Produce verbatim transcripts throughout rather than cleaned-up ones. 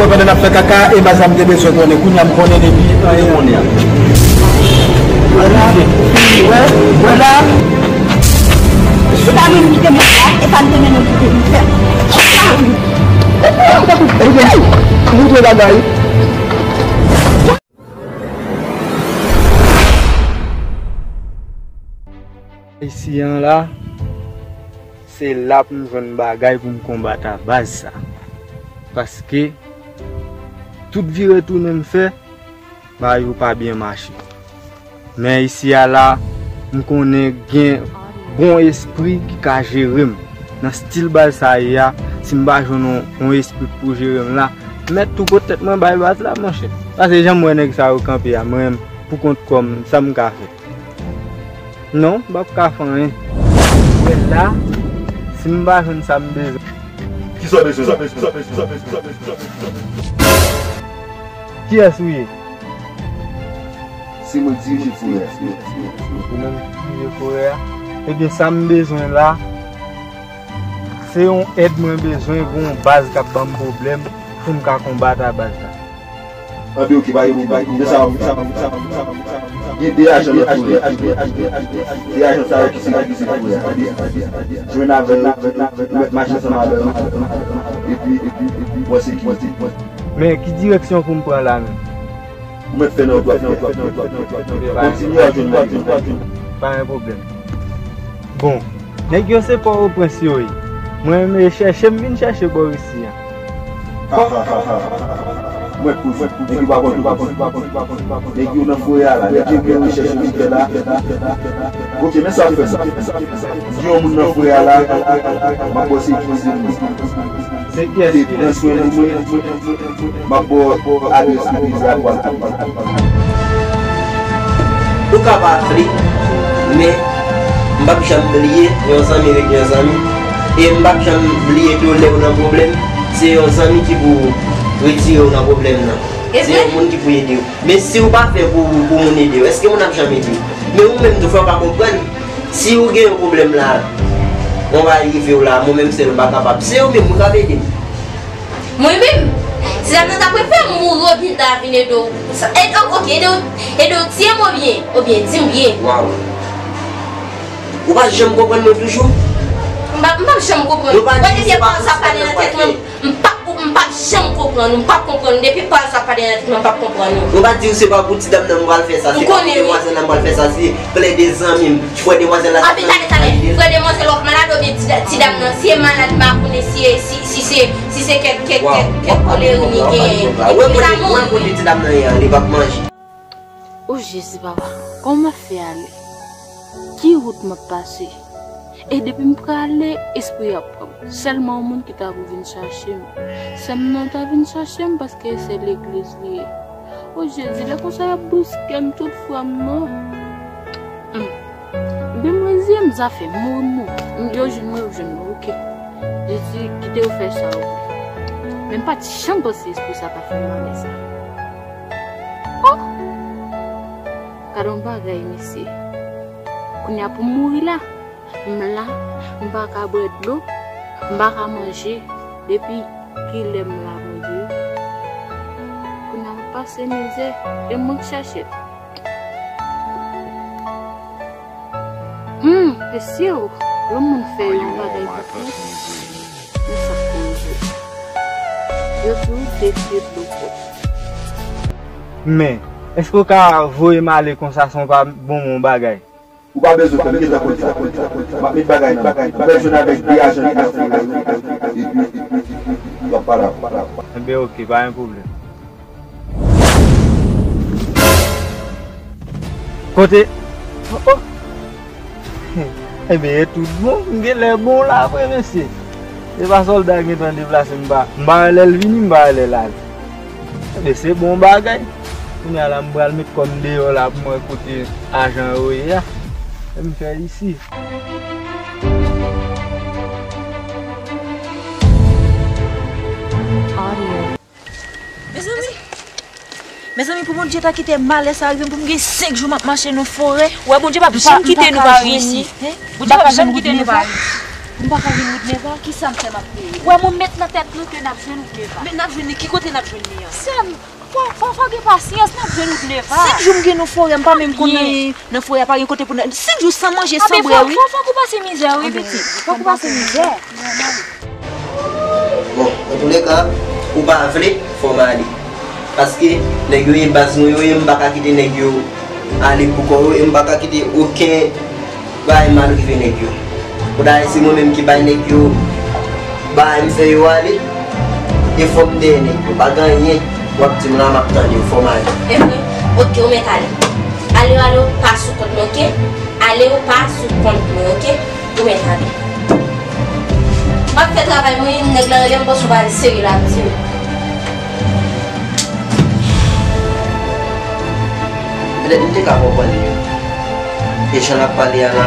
Pandan n ap fè kaka, e pa sa m te bezwen konnen. Kounye a m konnen depi anyen konnen. Wè la, wè, wè la. Se pa nou ki te mèt la, e pa nou te mennen nou kite nou fè. Sa wi. Moutre bagay. Isi an la, se la pou m jwenn bagay pou m konbat a baz sa. Paske tout vire tounen m fè, bagay yo pa byen mache. Men isi a la, m konnen gen bon espri ki ka jere m. Nan stil baz sa ye a, si m pa jwenn yon, yon espri pou jere m la, m mèt tou kot tèt mwen bay baz la, monchè. Paske jan m wè nèg sa yo kanpe a, mwen menm, pou kont kò m, sa m ka fè? Non, m p ap ka fè anyen. Wè la, si m pa jwenn sa m bezwen. Kisa w bezwen? Kiyès ou ye? Se mwen ki dirije forè a. Ou menm ki dirije forè a? Ebyen, sa m bezwen la, se yon èd mwen bezwen, gen yon baz k ap ban m pwoblèm pou m ka konbat a baz la. Anben, oke, pa gen pwoblèm. Men sa, gen de ajan nan forè a. De ajan sa yo ki se, ki se forè a. Jwenn avè yo, ou mèt mache ansanm avè yo. Epi, epi, epi, ou an sekirite. Men ki direksyon pou m pran la menm? Ou mèt fè nan wout w ap fè. Kontinye w ap jwenn nan wout w ap jwenn. Pa gen pwoblèm. Bon, nèg yo se Pòtoprens yo ye. Mwen menm e chèche m vin chèche bò isi a. Mwen kouz, nèg yo pa Pòtoprens. Nèg yo nan forè a la, nèg yo gen rechèch yo vin fè la. Oke, men sa fè m. Gen yon moun nan forè a la, m ap ba w sekirite moun. Se kiyès ki pran swen li, mwen. M ap ba w adrès egliz la pou w al tounen. Ou ka pa vle, men m p ap janm bliye, yon zanmi ret yon zanmi. E m p ap janm bliye tou lè w nan pwoblèm, se yon zanmi ki pou retire w nan pwoblèm nan. Se yon moun ki pou ede w. Men si w pa fè pou, pou moun ede w, èske moun ap janm ede w? Men ou menm tou, fò w pa konprann. Si w gen yon pwoblèm la, yon bagay rive w la, mwen menm sèl m pa kapab. Se ou menm wi k ap ede m. Mwen menm, si sa nan ta prefere m mouri oubyen ta vin ede w pou sa. Ede w, oke, ede w, ede w tiye m oubyen, oubyen di m byen. Waw. Ou pa janm konprann mwen toujou? M pa, m p ap janm konprann ou. Mwen depi pawòl sa ap pale nan tèt mwen, m p ap, m p ap janm konprann ou. M p ap konprann ou. Depi pawòl sa ap pale nan tèt mwen, m p ap konprann ou. Mwen pa di w se pa pou ti dam nan m pral fè sa, se pa pou demwazèl la m pral fè sa, se plede zanmi m. Frè demwazèl la. Anben, tande, tande. Frè demwazèl w ap malad oubyen ti, ti dam nan? Si e malad, m pa konnen si e, si, si se, si se kèk, kèk, kèk, kèk kolera li genyen. Epi li ta mouri. Wè kote ti dam nan ye a, li p ap manje. O Jezi, papa, kòman m ap fè ale? Ki wout m ap pase? E depi m prale, espri a pran m. Sèlman yon moun ki ta pou vin chache m. Sè m nan ta vin chache m paske se legliz li ye. O Jezi, lè konsa y ap bouske m tout frè m nan. Hmm. Ebyen, mwen di, m zafè, m mouri, m mouri. Yo jwenn mwen, yo jwenn mwen, oke. Jezi, kite yo fè sa yo vle. Men m pa t janm panse espri sa ta fè m malè sa. Oh! Gade yon bagay, mesye. Kounye a pou m mouri la, m la, m pa ka bwè dlo, m pa ka manje. Depi kilè m la, Bondye? Kounye a m pase mizè, e mwen k chache l. Hmm, mesye o, yon moun fè yon bagay pou ou, men sa k rive. Yo di w defye dlo pwòp. Men, èske w ka voye m ale konsa san w pa ban m yon bagay? Ou pa bezwen fè m, m gentan konn sa. M ap met bagay nan men. Ou pral jwenn avèk de ajan ki nan fè yo, epi w ap pale avè m. Enben, oke, pa gen pwoblèm. Kote? Oh, oh. Enben, e tout bon. M genlè bon la vre, mesye. E pa sòlda gentan deplase, m pa, m pa wè lè l vini, m pa wè lè l ale. Enben, se bon bagay. Kounye a la, m pral met kò m deyò la pou m wè kote ajan yo ye a. E m fè isi. Mezanmi, mezanmi, pou Bondye ta kite malè sa rive m, pou m gen senk jou m ap mache nan forè. Wè, Bondye p ap janm kite nou pa reyisi. Bondye p ap janm kite nou pa reyisi. M pa ka jwenn Woodneva. Kisa m fè m ap peye? Wè, mwen met nan tèt nou ke n ap jwenn Woodneva. Men n ap jwenn li, ki kote n ap jwenn li an? Sè m, fò, fò, fò gen pasyans, n ap jwenn Woodneva. Senk jou m gen nan forè, m pa menm konn anyen. Nan forè a, pa gen kote pou n, senk jou san manje, san bwè, wi. Fòk ou pase mizè, wi, pitit. Fòk ou pase mizè. Bon, antouleka, ou pa vle, fò m ale. Paske nèg yo ye baz mwen yo ye, m pa ka kite nèg yo ale pou kò yo, e m pa ka kite okenn bagay mal rive nèg yo. Kounye a se mwen menm ki bay nèg yo bagay, m fè yo ale, e fò m dèyè nèg yo. Pa gen anyen w ap di m la, m ap tande w, fò m ale. Evre, oke, ou mèt ale. Ale, ale, ou pa sou kont mwen, oke? Ale, ou pa sou kont mwen, oke? Ou mèt ale. M ap fè travay mwen, nèg la rele m, panse w pa al serye la, m di w. Petèt m te ka konprann li. E jan l ap pale a la,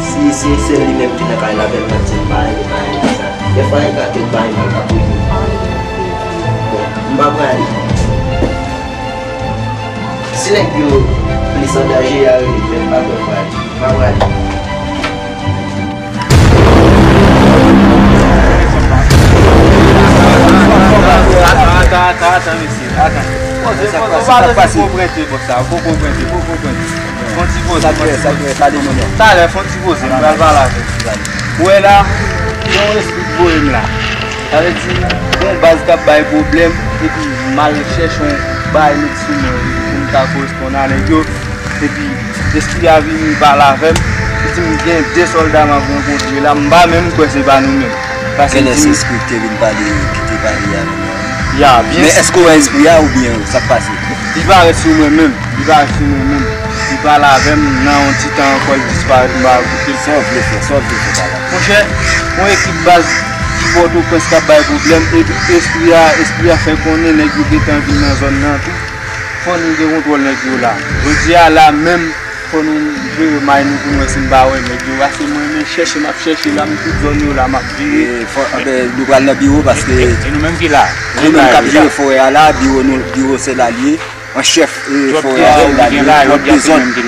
si se sèl li menm ki nan kay la, bèl manti, m pa renmen bagay konsa. Dèfwa, e ka kèk bagay mal k ap rive. Bon, m pa prale. Si nèg yo plis an danje, y a rele m, men m pa kwè m prale. M pa prale. Atan, atan, atan, atan, mesye, atan. Poze, poze, ou pa bezwen konprann bòs la, ou poko konprann, poko konprann. Fon ti poze, fon ti poze. Talè, fon ti poze, m pral pale avè w. Ou wè la, gen yon espri k voye m la. Sa vle di, gen yon baz k ap bay pwoblèm, epi m al chèche yon bagay met sou mwen, pou m ka koresponn a nèg yo. Epi, espri a vini pale avè m. Li di m gen de sòlda m ap rankontre la. M pa menm kwè se pa nou menm. Paske li di m. Kèlès espri ki te vin pale, ki te pale avè nou an? Ya, byen. Men èske w wè espri a oubyen sa k pase? Li parèt sou mwen menm. Li parèt sou mwen menm. Li pale avè m nan yon ti tan ankò, li disparèt, m pa koute l. Sa w vle fè, sa w vle fè pa la? Monchè, yon ekip baz ki Pòtoprens k ap bay pwoblèm, epi espri a, espri a fè konnen nèg yo gentan vin nan zòn nan tou. Fò nou gen kontwòl nèg yo la. Jodi a la menm, fò nou jere may nou pou n wè si n pa wè nèg yo. Paske mwen menm chèche m ap chèche la, m tout zòn yo la, m ap vire. E, fò, anben, nou pral nan biwo paske. E, e nou menm ki la. Nou menm k ap jere forè a la, biwo nou, biwo se la l ye. An chèf, e, forè a, se la l ye, w ap dezòd.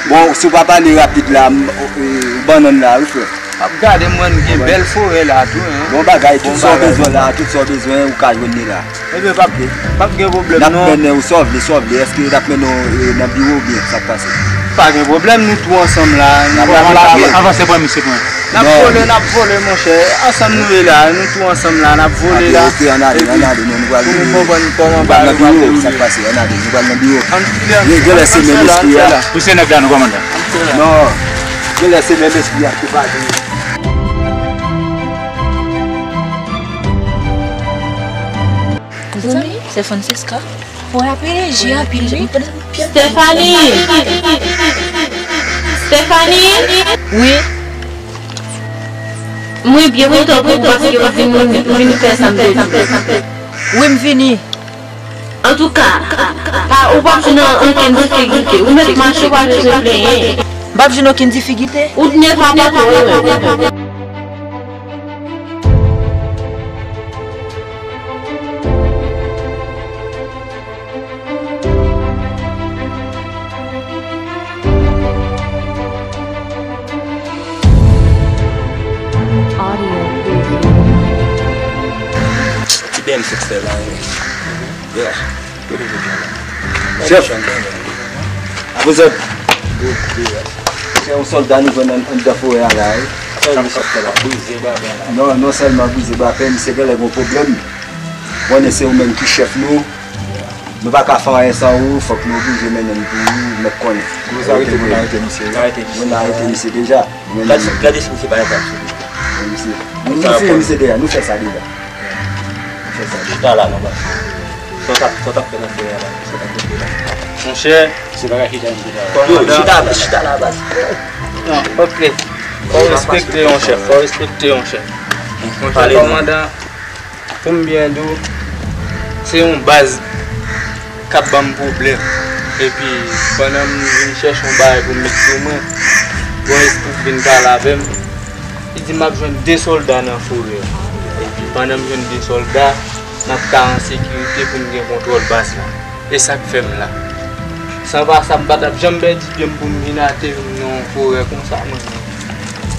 Bon, si w pa pale rapid la, m, e, bannann la, wi, frè. Ap gade, mwen, gen bèl forè la tou, en. Bon bagay, tout sa w bezwen la, tout sa w bezwen, ou ka jwenn li la. Ebyen, p ap, p ap gen pwoblèm, non. N ap mennen w sa w vle, sa w vle. Èske n ap mennen w, e, nan biwo oubyen sa k pase? Pa gen pwoblèm, nou tou ansanm la. N ap, n ap lage. Avanse, pran misye, pran. N ap vole, n ap vole, monchè. Ansanm nou ye la, nou tou ansanm la, n ap vole la. Oke, ann ale, ann ale, non, nou pral, nou pral nan biwo, sa k pase, ann ale, nou pral nan biwo. Gen, genlè se menm espri a. Ou se nèg la, non, kòmandan? Non, genlè se menm espri a ki pase. Zanmi, se Francesca. Fò apele, je anpil, wi. Stephanie! Stephanie! Wi. Mwen byen kontan pou ou paske ou vin, ou vin fè sa m te di. Wi, m vini. Antouka, pa, ou p ap jwenn ankenn difikilte. Ou mèt mache, ou pa bezwen plenyen. M p ap jwenn okenn difikilte? Ou t nèf a pa twò. Ti bèl sèks la, wi. Yeah. Chèf! Apre zòt! Se yon sòlda nou jwenn ann, anndan forè a la, wi. Sa misye ap fè la? Brize bapen la. Non, non sèlman brize bapen, misye genlè gon pwoblèm. Konnen se ou menm ki chèf nou. Nou pa ka fè anyen san ou, fòk nou oblije mennen l pou ou, mèt konnen. Pou sa rete pou n arete misye, wi. Arete misye. Pou n arete misye deja. Gade, gade si misye pa gen zam sou li. Misye, nou, nou file misye deja, nou fè sa deja. Nou fè sa deja. Chita la, non, baz. Sa w t ap, sa w t ap fè nan forè a la, misye pa kote la. Monchè. Se bagay ki jan misye la. Yo, chita, chita la, baz. Non, ok. Fò w respekte yon chèf, fò w respekte yon chèf. Monchè, kòmandan. Pou m byen di w, se yon baz k ap ban m pwoblèm. Epi, pandan m vin chèche yon bagay pou m met sou mwen, yon espri vin pale avè m. Li di m ap jwenn de sòlda nan forè a. Epi, pandan m jwenn de sòlda, n ap ka an sekirite pou n gen kontwòl baz la. E sa k fè m la. San pa sa, m pa t ap janm pèdi pye m pou m vin ateri nan yon forè konsa, mwen menm.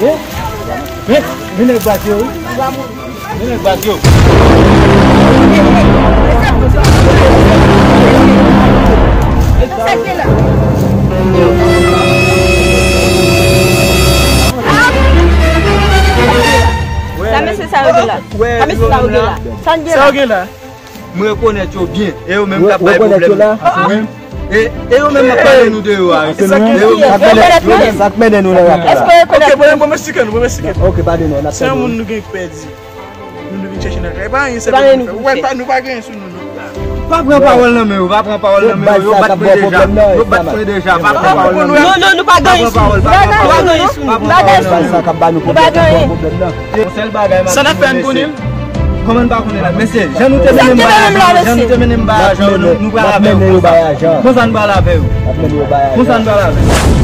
Eh? Eh? Men nèg baz yo wi. Men nèg baz yo. Sa mesye sa yo gen la? Sa mesye sa yo gen la? Sa n gen la? Mwen rekonèt yo byen. E yo menm k ap bay pwoblèm. Wi. E, e yo menm k ap pale nou de yo a. Sa k mennen nou nan rap la? Ok, bon, bon, mwen eksplike nou, bon, mwen eksplike nou. Ok, pale nou. Se yon moun nou gen pèdi. Nou, nou vin chèche nan kay. E pa anyen, se pa anyen nou fè. Ou wè, nou pa gen anyen sou nou, non. Pa pran pawòl nan men yo, pa pran pawòl nan men yo, yo bat mwen deja. Yo bat mwen deja, pa pran pawòl nan men yo. Non, non, nou pa gen anyen sou nou. Nou pa gen anyen sou nou. Nou pa gen anyen. Yon sèl bagay m ap di nou, mesye. Kòman n pa konnen la? Mesye, jan nou te mennen m bay ajan, jan nou te mennen m bay ajan, nou, nou pral avè yo konsa. Konsa n pral avè yo. Konsa n pral avè yo.